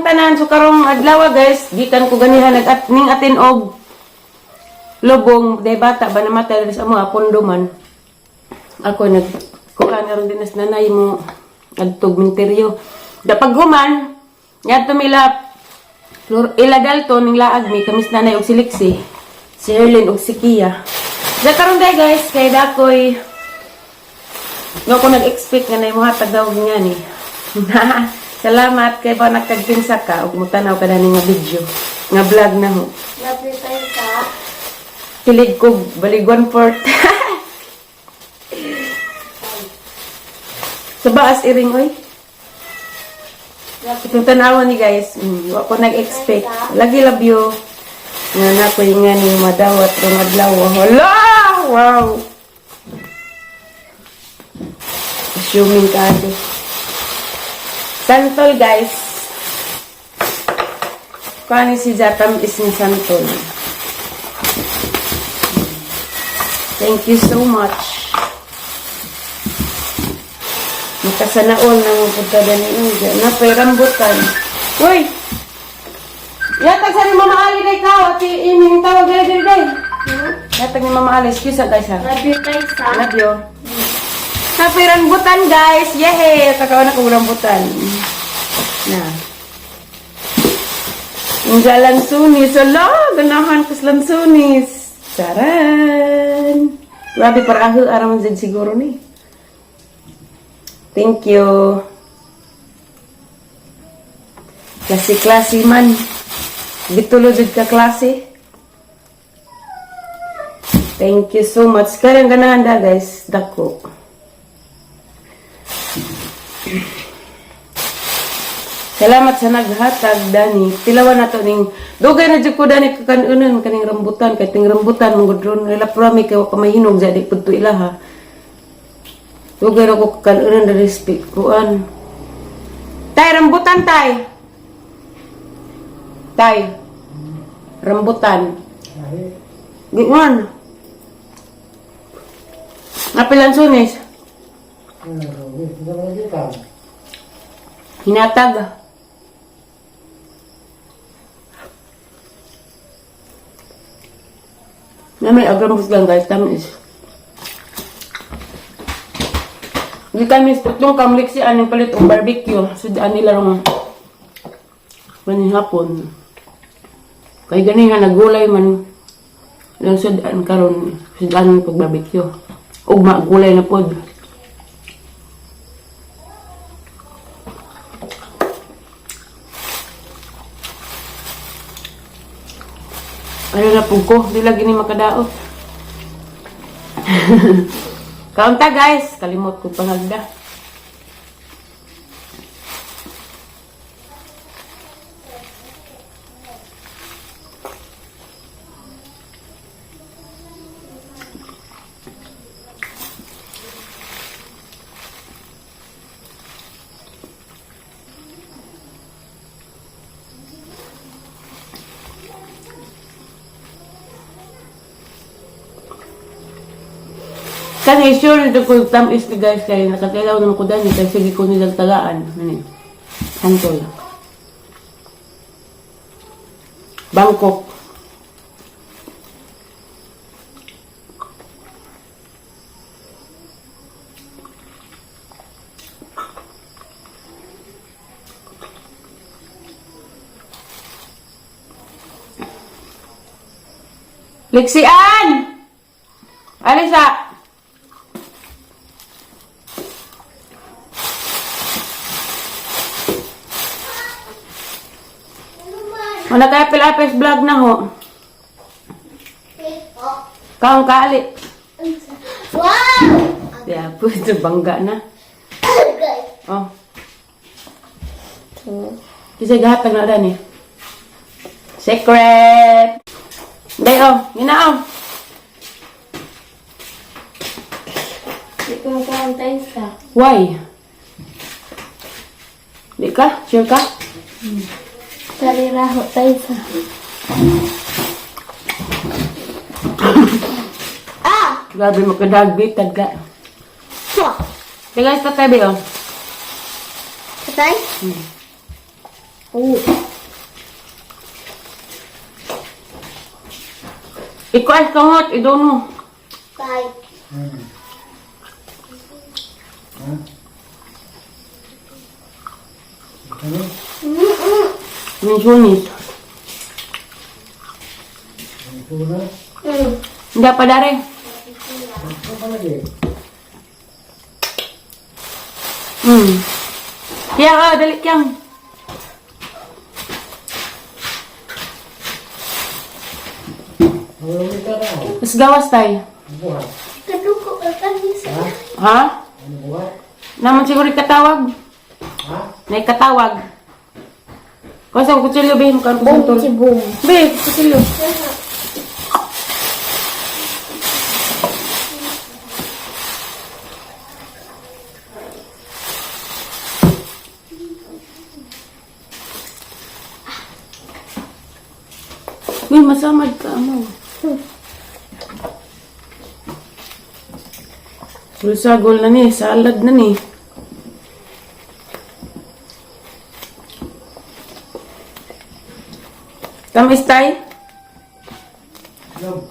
tanan. So karong adlaw, guys, gikan ko ganiha nag at ning atin og lubong day bata ba namatay diri sa amo pondo man. Ako nag kuan aron din as nanay mo adtog minteryo. Da paghuman ngadto mila Flor ila Dalton ning laag mi kamis nanay og si Lexi, si Erlyn og si Kia. Da karon day, guys, kay dakoy no ko nag-expect nga nay mohatag daw nga ni. Salamat kay ba nagkagpinsa ka ug mutanaw ka dani nga video nga vlog na ho. Love you tayo sa. Kilig ko balig one fourth. Sa baas iring oy. Itong tanawan ni guys, wa ko nag-expect. Lagi love you. Nga na ko yung nga ni madawat rong adlaw. Hala! Wow! Assuming ka ate. Santol, guys. Kuha ni si Jatam is ni Santol. Thank you so much. Makasanaol na mo punta dani niya. Na pay rambutan. Uy! Yatag sa ni Mama Ali day ka. Ati iming tawag dali dali day. Yatag ni Mama Ali. Excuse guys ha. Love you tayo sa. Love you. Napay rambutan, guys. Yehey! Kakaon na kong rambutan. Na. Ang lansunis. Ala, ganahan ko sa lansunis. Charan! Grabe, para aho, araman dyan siguro ni. Thank you. Klase-klase man. Gitulo jud ka klase. Thank you so much. Kaya ang ganahan da, guys. Dako. Salamat sa naghatag dani. Tilawan nato ning dugay na jud ko dani kakanunan kaning rambutan kay ting rambutan mangud ron nila prami kay wa pa may hinog jadi pud to ilaha. Dugay ra ko kakanunan diri speak kuan. Tay rambutan tay. Tay. Rambutan. Giwan. Napilan sunis. Hinatag. Na may agrambos lang, guys, tamis. Hindi kami putlong kamlik si anong palit og barbecue. So daan nila rong hapon. Kay gani nga nagulay man lang sudaan karon sudaan pag barbecue. Ugma gulay na pod. Ano na po ko, di lagi ni makadaot. Kaunta, guys, kalimot ko pangagda. Kani sure ito ko tamis ni guys kay nakatilaw naman ko dani kay sige ko nilang tagaan. Ano? Santol. Bangkok. Liksian! Alisa! Wala kaya pilapis vlog na ho. Kaong kaali. Wow! Yeah, puto bangga na. Oh. Kasi gahatag na dani. Secret! Day oh, yun na oh. Hindi ko makaantay sa. Why? Di ka? Sure ka? Sariraho tayo sa. Ah! Grabe makadagbit, tagka. Pwah! Hey guys, patay ba oh. Patay? Oh. Iko ay kangot, I don't know. Bye. Ha? Ano? Minsunis. Ang tuna? Hindi pa dare. Ito pa lagi. Kaya ah, dali kiyang. Marami ka na. Oh. Mas gawas tayo. Ano buhat? Kaduko ka kanisa. Ha? Ha? Ano buhat? Naman siguro ikatawag. Ha? Na ikatawag. Kasi ang kutsilyo, be. Mukhaan ko Boom, santol. si boom. Be, kutsilyo. Uy, masamad ka, ano. Pulsagol na ni, salad na ni. Tamis tay? Ano?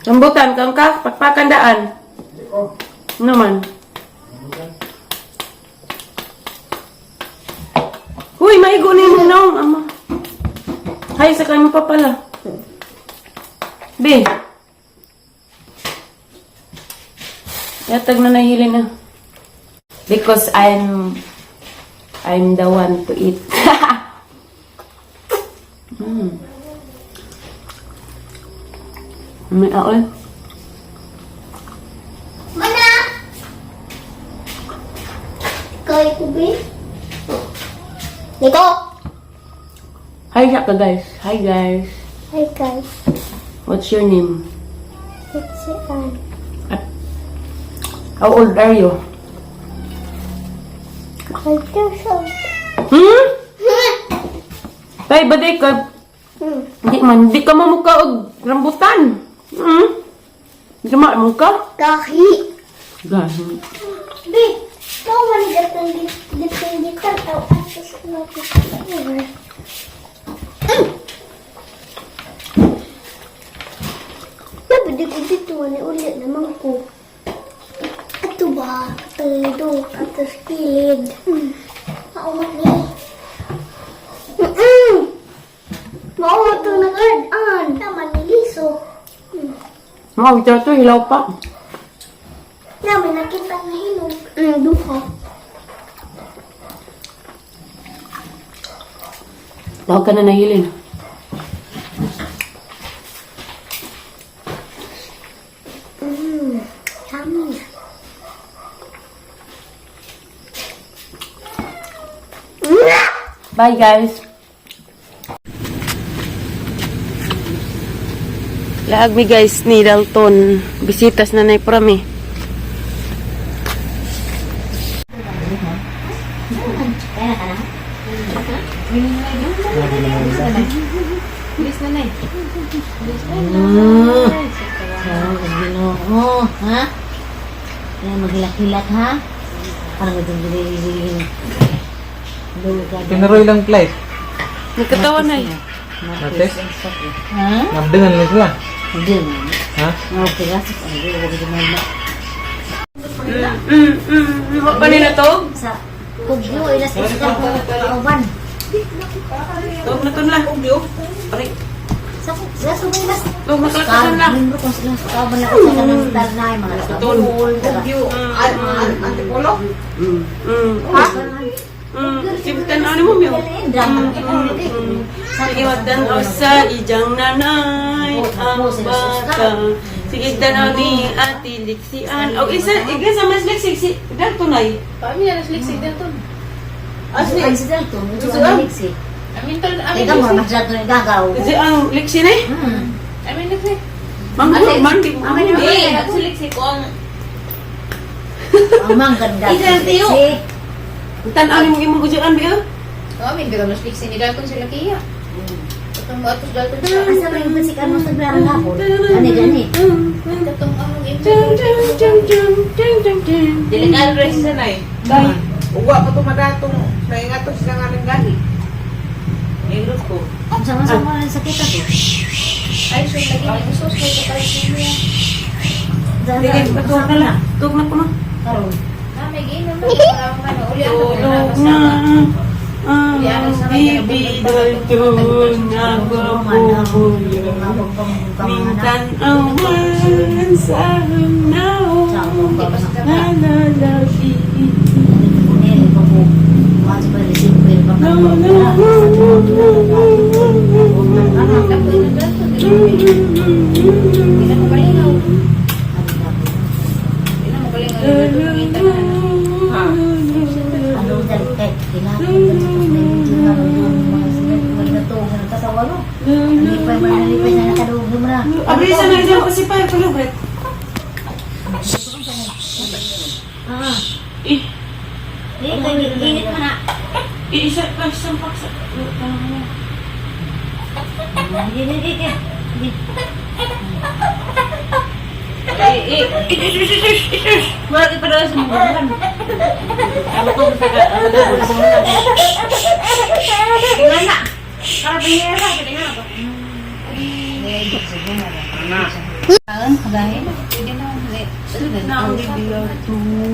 Rambutan, kang ka, pakpakandaan. Hindi ko. Ano man? Ano ka? Huy, maigo na yung naong, ama. Hay, sakay mo pa pala. Be. Yatag na nahili na. Because I'm the one to eat. May ako. Mana! Ikaw ko, be? Nico! Hi ka guys. Hi guys. Hi guys. What's your name? It's Ann. How old are you? 5 years old. Tay, baday ka. Hindi man, di ka mamukha og rambutan. Di ka mamukha? Kahi. Gahi. Be, ikaw man gatang gitan aw ato sa mga. Babe, di ko dito wala ulit naman ko. Ato ba? Atong do, ato sa kilid. Maumat ni. Maumat to nag-an. Tama ni Liso. Mga ito to, hilaw pa. Namin nakita nga hinog. Duha. Tawag ka na nahilin. Yummy. Bye guys. Laag mi guys ni Dalton. Bisitas na nay prami. Ginoo, ha? Kaya maghilak-hilak, ha? Parang itong gili. Pinaroy lang flight. Nagkatawa na eh. Martes? Ha? Nabdangan lang sila. Hindi. Ha? Okay, rasis. Ang gili, huwag ito mga. Wa pa nila to? Sa Kugyo, ilas isa ka kauban. Tog na to na. Pare. Sa subay mas. Tog makalakasan na. Membro kung sila sa kauban na sa kanang tarnay, mga nakabul. Kugyo. Ha? Simtan ano mo miyo? Sige tanaw sa ijang nanay ang bata. Sige tanaw ni Ate Lixian. O isa isa sa mas liksik si Dalton ay. Asli. Si Dalton, ito ang liksi. Teka mo, mas Dalton ang gagaw. Kasi ang liksi ni? Manggo man di mo. Ang mangganda. Isa, tiyo. Tanaw ni mo imong gujuan biyo. Asa may pasikan mo sa brang hapon? Gani gani. Jang jang jang jang jang jang jang. Delikado rin siya na eh. Bye. Uwa pa tumadatong, naingato sila nga ng gani. Negro ko. Sama-sama rin sakit ako. Ay, so lagi na gusto ko ito pa rin. Sige, tug na lang. Tug na ko na. Karon. Ah, may game naman. Parang ano, uli ang Tulog na ang baby doll na Mintan awan sa hanaw na lalaki. Hindi na magalingaw. Hindi na magalingaw. Ano dahil kay Abri sa na dyan kasi pa, palubret. Eh, Init mo na. eh, isa pa, isang paksa. Eh, eh, eh, Wala pa daw sa mga buwan. Ano ko, sa ano daw, sa mga Tingnan na. Para bihira, tingnan ba?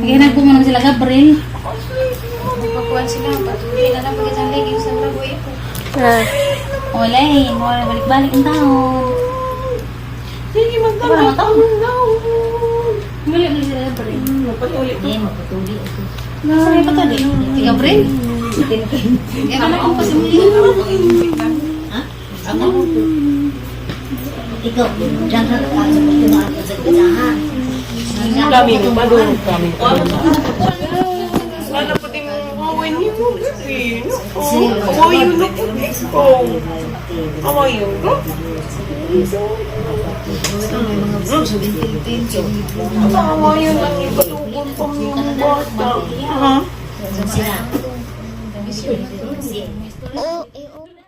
Ginag ko man sila Gabriel. Pagkuhan sila, patuloy na lang pagkasang leging sa Bragoy po. Wala eh, wala balik-balik ang taon. Sige, magdala taon daw. Wala na sila Gabriel. Napatuli to. Hindi, mapatuli ito. Saan may patuli? Si Gabriel? Yan na lang po si Mili. Ha? Ako? Ikaw, diyan ka sa pagkimaan ka sa ganahan. Kami mo pa doon. Kami pa doon. Sana po din away niyo. Away yun na po ikaw. Away yun ka? Away yun lang yung patugon pa mo yung bata. Ha? Sila. Oo.